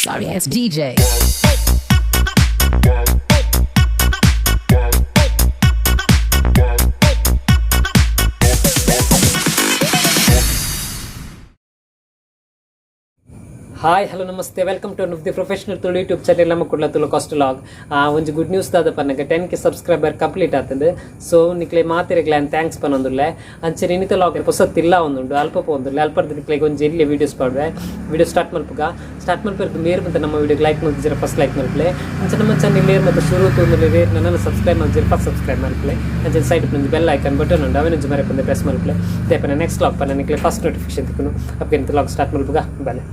Sorry ass DJ. Hi, hello, namaste. Welcome to the professional Tulu YouTube channel. ನಮ್ಮ Kudla Tulu cost log. ಒಂಜಿ good news ದಾದ ಪನ್ನಗ, 10K subscriber complete ಆತಂದು. ಸೊ ನಿಕ್ಲೆ ಮಾತೆರೆಗ್ಲ thanks ಪನ್ನೊಂದುಲ್ಲೆ. ಅಂಚೆ ಇನಿತ ಲಾಗ್ ಪೊಸತ್ತಿಲ್ಲ ಒಂದುಂಡು, ಅಲ್ಪ ಪೋಂದುಲ್ಲೆ. ಅಲ್ಪರ್ದು ನಿಕ್ಲೆಗ್ ಒಂಜಿ ಎಲ್ಯ ವೀಡಿಯೋಸ್ ಪಾಡ್ವೆ. ವೀಡಿಯೋ ಸ್ಟಾರ್ಟ್ ಮಲ್ಪುಗ. ಸ್ಟಾರ್ಟ್ ಮಲ್ಪೆರ್ದು ಮೇರ್ ಮತ್ತೆ ನಮ್ಮ ವೀಡಿಯೋಗೆ ಲೈಕ್ ಮಲ್ತಿದ್ದೀರ, ಫಸ್ಟ್ ಲೈಕ್ ಮಲ್ಪಲೆ. ಅಂಚೆ ನಮ್ಮ ಚಾನಲ್ ನೇರ್ ಮತ್ತೆ ಶುರು ತೂಂದುಲ್ಲೆ, ರೇರ್ ನನ್ನ ಸಬ್ಸ್ಕ್ರೈಬ್ ಮಲ್ತಿದ್ದೀರ, ಫಸ್ಟ್ ಸಬ್ಸ್ಕ್ರೈಬ್ ಮಲ್ಪಲೆ. ಅಂಚೆ ಸೈಡ್ ಒಂಜಿ ಬೆಲ್ ಐಕನ್ ಬಟನ್ ಉಂಡು, ಅವೆನೊಂಜಿ ಮರೆಪಂದೆ ಪ್ರೆಸ್ ಮಲ್ಪಲೆ. ದೇಪನ ನೆಕ್ಸ್ಟ್ ಲಾಗ್ ಪನ್ನ ನಿಕ್ಲೆ ಫಸ್ಟ್ ನೋಟಿಫಿಕೇಶನ್ ತಿಕ್ಕುನು. ಅಪ್ಪ ಲಾಗ್ ಸ್ಟಾರ್ಟ್ ಮಲ್ಪುಗ, ಬಲೆ.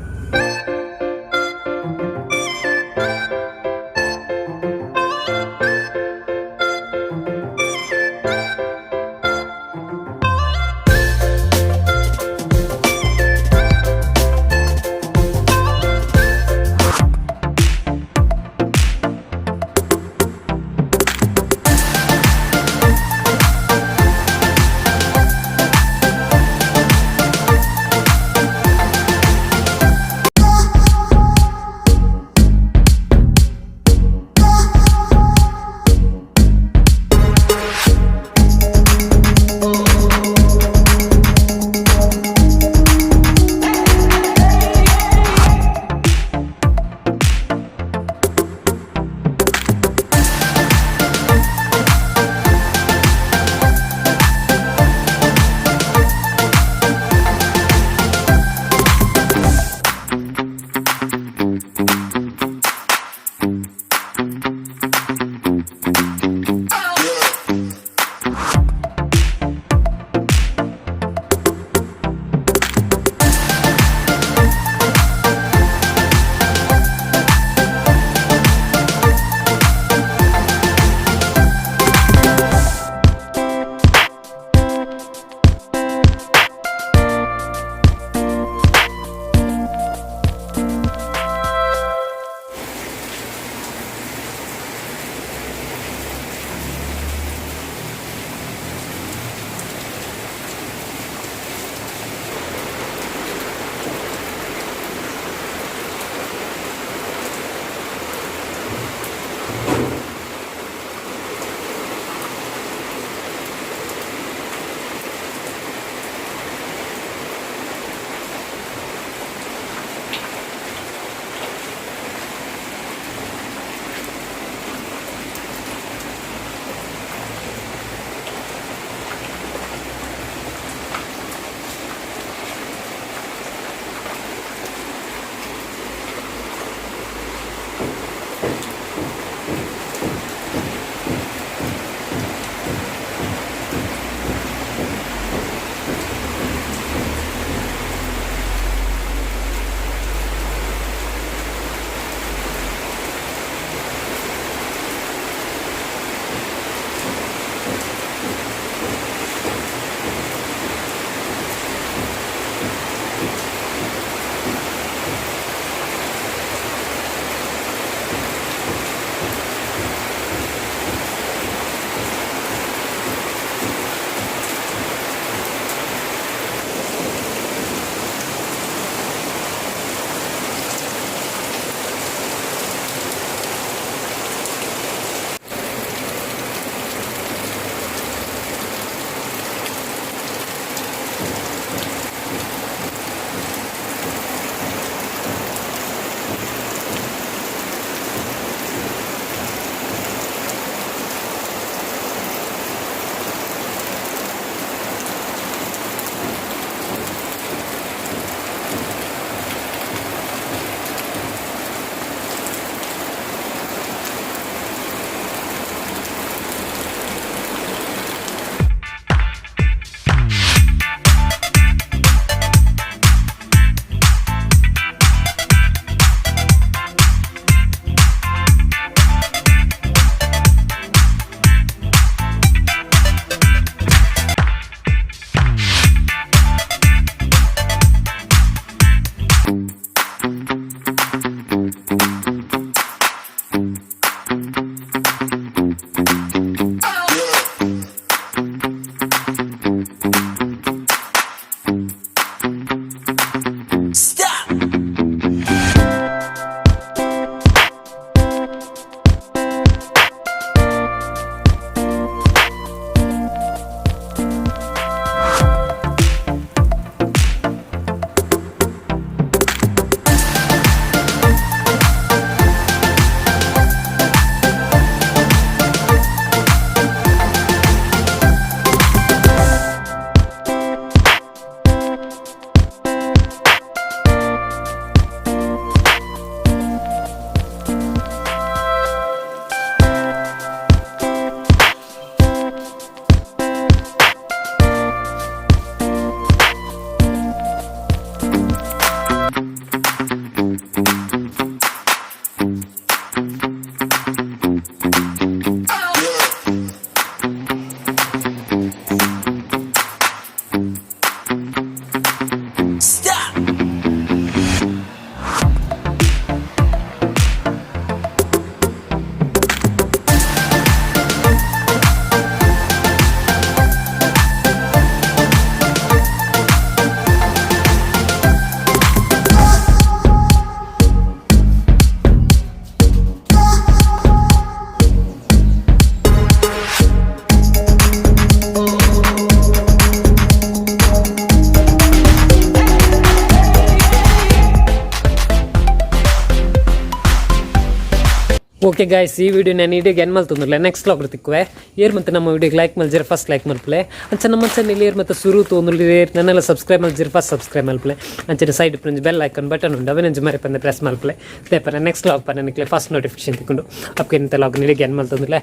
ಓಕೆ ಗಾಯ್ಸ್, ಈ ವಿಡಿಯೋ ನಾನು ಇಡೀ ಎಂಡ್ ಮಲ್ತೊಂದುಲ್ಲೆ. ನೆಕ್ಸ್ಟ್ ವ್ಲಾಗ್ ತಿಕ್ಕುವೆ. ಏರ್ ಮತ್ತೆ ನಮ್ಮ ವಿಡಿಯೋಗೆ ಲೈಕ್ ಮಲ್ಜರ್, ಫಸ್ಟ್ ಲೈಕ್ ಮಲ್ಪಲೆ. ಅಂಚ ನಮ್ಮ ಚಾನೆಲ್ ಏರ್ ಮತ್ತೆ ಸುರು ತೋಂದುಲ್ಲೆರ್, ನನಲ ಸಬ್ಸ್ಕ್ರೈಬ್ ಮಲ್ಜರ್, ಫಸ್ಟ್ ಸಬ್ಸ್ಕ್ರೈಬ್ ಮಲ್ಪಲೆ. ಅಂಚನೆ ಸೈಡ್ ಪ್ರಂಜಿ ಬೆಲ್ ಐಕಾನ್ ಬಟನ್ ಉಂಡು, ಅವೆನಂಜಿ ಮರೆಪಂದೆ ಪ್ರೆಸ್ ಮಲ್ಪಲೆ. ಪೇಪರ್ ನೆಕ್ಸ್ಟ್ ವ್ಲಾಗ್ ಪನ್ನ ನಿಕ್ಲೆ ಫಸ್ಟ್ ನೋಟಿಫಿಕೇಶನ್ ತಿಕ್ಕುಂಡು. ಅಪ್ಕೆ ಇಂತ ವ್ಲಾಗ್ ನಿಮಗೆ ಎಂಡ್ ಮಲ್ತೊಂದುಲ್ಲೆ.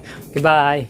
ಬಾಯ್.